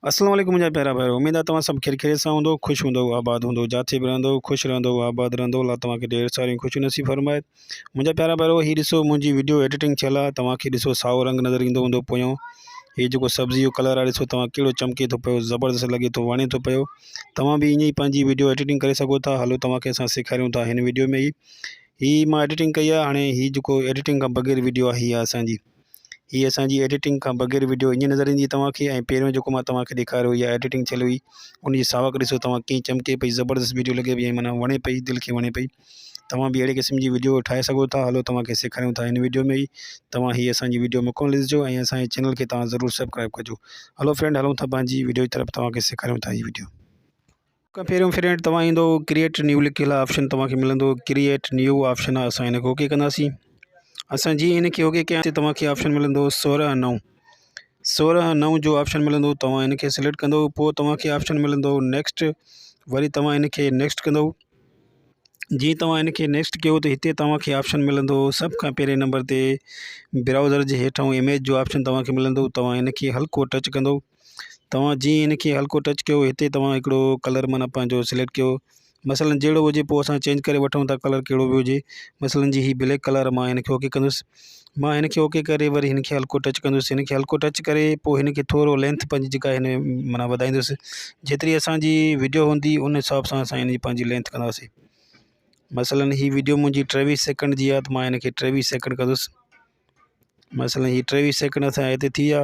السلام عليڪم منهنجا پيارا ڀائرو اميد آهي توهان سڀ خير خيريت سان هوندو خوش هوندو آباد هوندو جاٿي به رهندو خوش رهندو آباد رهندو الله توهان کي ڍير ساريون خوشيون نصيب فرمائي منهنجا پيارا ڀائرو هي ڏسو منهنجي وڊيو ايڊيٽنگ ٿيل آهي توهان کي ڏسو سائو رنگ نظر ايندو هوندو پويان هي جيڪو سبزي جو ڪلر آهي ڏسو توهان ڪهڙو چمڪي ٿو پيو زبردست لڳي ٿو وڻي ٿو پيو توهان به ائين ئي پنهنجي وڊيو ايڊيٽنگ ڪري سگهو ٿا هلو توهان کي اسان سيکاريون ٿا هن وڊيو ۾ ئي هي مان ايڊيٽنگ ڪئي آهي هاڻي هي جيڪو ايڊيٽنگ کان بغير وڊيو آهي هي اسان جي هي اسان جي ايڊيٽنگ کان بغير وڊيو ائين نظر ايندي توهان کي ۽ پهريون جيڪو مان توهان کي ڏيکاريو اها ايڊيٽنگ ٿيل هئي ان جي ساوڪ ڏسو توهان ڪيئن چمڪي پئي زبردست وڊيو لڳي پئي ۽ معنيٰ وڻي پئي دل کي وڻي پئي توهان به اهڙي قسم جي وڊيو ٺاهي سگهو ٿا هلو توهان کي سيکاريون ٿا هن وڊيو ۾ ئي توهان هي اسان جي وڊيو مڪمل ڏسجو ۽ اسان جي چينل کي توهان ضرور سبسڪرائب ڪجو هلو فرينڊ هلون ٿا پنهنجي وڊيو جي طرف توهان کي سيکاريون ٿا هي وڊيو. کان پهريون فرينڊ توهان ايندو ڪريئيٽ نيو لکيل آپشن توهان کي ملندو ڪريئيٽ نيو آپشن آهي اسان هن کي اوڪي ڪنداسين اسان جي هن کي اوڪي ڪياسين توهان کي آپشن ملندو سورهن نو سورهن نو جو آپشن ملندو توهان هن کي سليڪٽ ڪندو پوء توهان کي آپشن ملندو نيڪسٽ وري توهان هن کي نيڪسٽ ڪندو جي توهان هن کي نيڪسٽ ڪيو ته هتي توهان کي آپشن ملندو سڀ کان پهرين نمبر تي برائوزر جي هيٺان اميج جو آپشن توهان کي ملندو توهان هن کي هلڪو ٽچ ڪندو توهان جيئن هن کي هلڪو ٽچ ڪيو هتي توهان هڪڙو ڪلر معنيٰ پنهنجو سليڪٽ ڪيو مثلاً جهڙو هجي پوء اسان چينج ڪري وٺون ٿا ڪلر ڪهڙو به هجي مثلاً جي هي بليڪ ڪلر مان هن کي اوڪي ڪندس مان هن کي اوڪي ڪري وري هن کي هلڪو ٽچ ڪندس هن کي هلڪو ٽچ ڪري پوء هن کي ٿورو لينٿ پنهنجي جيڪا هن معنيٰ وڌائيندس جيتري اسانجي وڊيو هوندي ان حساب سان اسان هن جي پنهنجي لينٿ ڪنداسين مثلاً هي وڊيو منهنجي ٽيويهه سيڪنڊ جي آهي ته مان هن کي ٽيويهه سيڪنڊ ڪندس مثلاً هي ٽيويهه سيڪنڊ اسان جا هتي ٿي ويا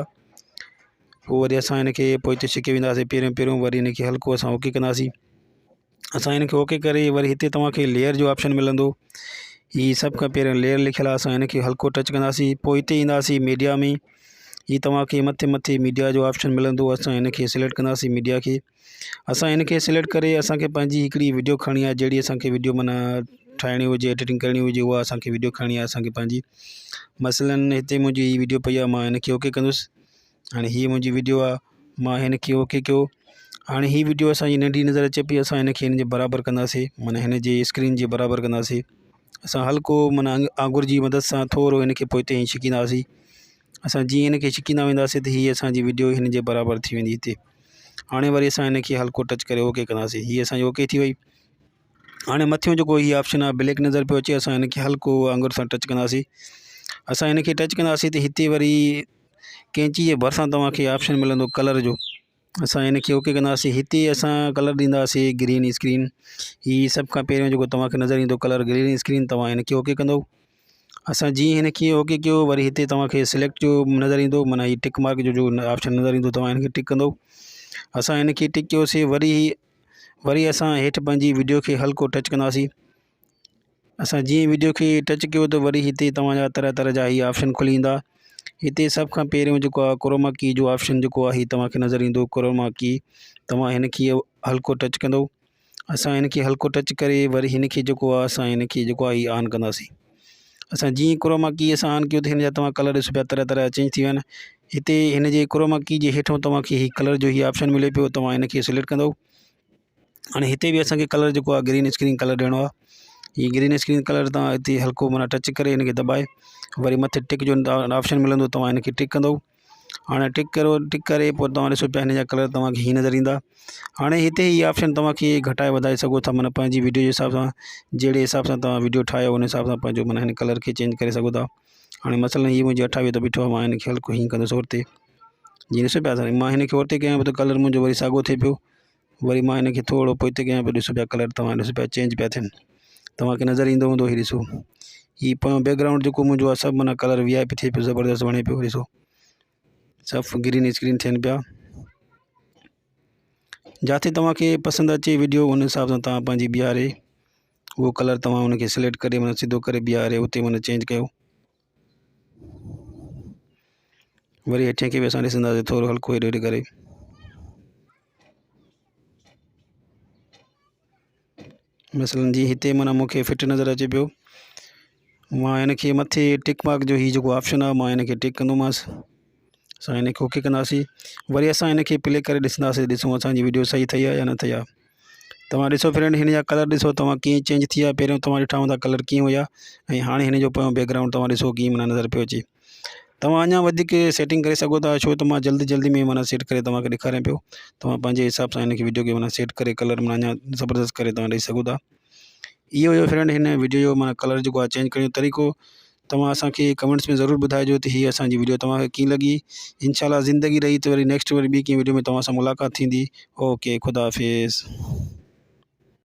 پوء وري اسان هن کي پوئتي ڇڪي وينداسين پهريون پهريون وري هن کي هلڪو اسان اوڪي ڪنداسين اسان هن کي اوڪي ڪري وري هتي توهانکي ليئر جو آپشن ملندو هي سڀ کان پهريون ليئر لکيل آهي اسان هن کي هلڪو ٽچ ڪنداسين پوء هتي اينداسين ميڊيا ۾ هي توهانکي مٿي مٿي ميڊيا جو آپشن ملندو اسان هن کي سليڪٽ ڪنداسين ميڊيا کي اسان هن کي سليڪٽ ڪري اسان کي پنهنجي هڪڙي وڊيو کڻڻي آهي جهڙي اسان کي وڊيو معنيٰ ٺاهڻي هجي ايڊيٽنگ ڪرڻي هجي اها اسان کي وڊيو کڻڻي آهي اسان کي پنهنجي مثلاً هتي منهنجي هي وڊيو پئي آهي مان هن کي اوڪي ڪندس هاڻي هي منهنجي وڊيو آهي مان هن کي اوڪي ڪيو هاڻي هي وڊيو اسان جي ننڍي نظر اچي پئي اسان هن کي هن جي برابر ڪنداسين معنيٰ هن جي اسڪرين جي برابر ڪنداسين اسان هلڪو معنيٰ آڱر جي مدد سان ٿورو هن کي پوئتي ائين ڇڪينداسين اسان جيئن هن کي ڇڪيندا وينداسين ته هي اسان جي وڊيو هن جي برابر ٿي ويندي هتي هاڻي وري اسان هن کي هلڪو ٽچ ڪري اوڪي ڪنداسين هي اسان جي اوڪي ٿي وئي هاڻي مٿيون جيڪو هي آپشن آهي بليڪ نظر پيو اچي اسان هن کي هلڪو آڱر سان ٽچ ڪنداسين اسان هن کي ٽچ ڪنداسين ته هتي وري ڪينچي جي ڀرسان توهان کي آپشن ملندو ڪلر جو اسان هن کي اوڪي ڪنداسين هتي اسان ڪلر ڏينداسين گرين اسڪرين هي سڀ کان پهريون جيڪو توهان کي نظر ايندو ڪلر گرين اسڪرين توهان هن کي اوڪي ڪندو اسان جيئن هن کي اوڪي ڪيو وري هتي توهان کي سليڪٽ جو نظر ايندو معنيٰ هي ٽڪ مارڪ جو جو آپشن نظر ايندو توهان هن کي ٽڪ ڪندو اسان هن کي ٽڪ ڪيوسي وري وري اسان هيٺ پنهنجي وڊيو کي هلڪو ٽچ ڪنداسين اسان جيئن وڊيو کي ٽچ ڪيو ته وري هتي توهان جا طرح طرح جا هي آپشن کلي ايندا هتي سڀ کان پهريون جيڪو آهي ڪروما ڪي جو آپشن جيڪو آهي توهان کي نظر ايندو ڪروما ڪي توهان هن کي هلڪو ٽچ ڪندو اسان هن کي هلڪو ٽچ ڪري وري هن کي جيڪو آهي اسان هن کي جيڪو آهي آن ڪنداسين اسان جيئن ڪروما ڪي اسان آن ڪيو ته هن جا توهان ڪلر ڏسو پيا طرح طرح جا چينج ٿي ويا آهن هتي هن جي ڪروما ڪي جي هيٺو توهان کي هي ڪلر جو هي آپشن ملي پيو توهان هن کي سليڪٽ ڪندو هاڻي هتي به اسان کي ڪلر جيڪو آهي گرين اسڪرين ڪلر ڏيڻو آهي هي گرين اسڪرين ڪلر توهان هتي هلڪو معنيٰ ٽچ ڪري هن کي دٻائي وري مٿي ٽڪ جو آپشن ملندو توهان هن کي ٽڪ ڪندو هاڻي ٽڪ ڪرو ٽڪ ڪري پوء توهان ڏسو پيا هن جا ڪلر توهان کي هي نظر ايندا هاڻي هتي هي آپشن توهان کي گهٽائي وڌائي سگهو ٿا معنيٰ پنهنجي وڊيو جي حساب سان جهڙي حساب سان توهان وڊيو ٺاهيو ان حساب سان پنهنجو معنيٰ هن ڪلر کي چينج ڪري سگهو ٿا هاڻي مثلاً هي منهنجي اٺاويهه تي بيٺو آهي مان هن کي هلڪو هيئن ڪندس اورتي جيئن ڏسو پيا مان هن کي اورتي ڪيان پيو ته ڪلر منهنجو وري ساڳو ٿئي پيو وري مان هن کي ٿورو پوئتي ڪيان پيو ڏسو پيا ڪلر توهان ڏسو پيا چينج پيا ٿين توهان کي نظر ايندو هوندو هي ڏسو هي پويان بيڪ گرائونڊ جيڪو منهنجو آهي سڀ معنيٰ ڪلر وي آء پي ٿئي پيو زبردست وڻي پيو ڏسو سڀ گرين اسڪرين ٿين پيا جاٿي توهان کي پسند اچي وڊيو ان حساب سان توهان پنهنجي بيهاري اهو ڪلر توهان ان کي سليڪٽ ڪري معنيٰ سڌو ڪري بيهاري اتي معنيٰ چينج ڪيو وري هيٺين کي به اسان ڏسنداسين ٿورو هلڪو هيڏي هوڏي ڪري مثلاً جي هتي معنيٰ مون کي فٽ نظر اچي پيو مان هن کي مٿي ٽڪ مارڪ جو هي جيڪو آپشن آهي مان هن کي ٽڪ ڪندومانس اسان هن کي اوڪي ڪنداسين وري اسان هن کي پلي ڪري ڏسنداسين ڏسون اسانجي وڊيو صحيح ٺهي آهي يا نه ٺهي آهي توهان ڏسو فرينڊ هن جا ڪلر ڏسو توهان ڪيئن چينج ٿي ويا پهريون توهان ڏٺا هوندا ڪلر ڪيئن هيا ۽ هاڻي هن جو پويان بيڪ گرائونڊ توهان ڏسو ڪيئن معنيٰ نظر پيو اچي. توهان اڃا وڌيڪ سيٽنگ ڪري سگهو ٿا ڇو ته مان جلدي جلدي ۾ معنيٰ سيٽ ڪري توهان کي ڏيکاريان پيو توهان پنهنجي حساب سان هن کي وڊيو کي معنيٰ سيٽ ڪري ڪلر معنيٰ اڃا زبردست ڪري توهان ڏئي سگهو ٿا. اهو هيو فرينڊ هن وڊيو جو معنيٰ ڪلر جيڪو آهي چينج ڪرڻ جو طريقو توهان اسانکي ڪمينٽس ۾ ضرور ٻڌائجو ته هي اسانجي وڊيو توهان کي ڪيئن لڳي انشاء الله زندگي رهي ته وري نيڪسٽ وري ٻي ڪنهن وڊيو ۾ توهان سان ملاقات ٿيندي اوڪي خدا حافظ.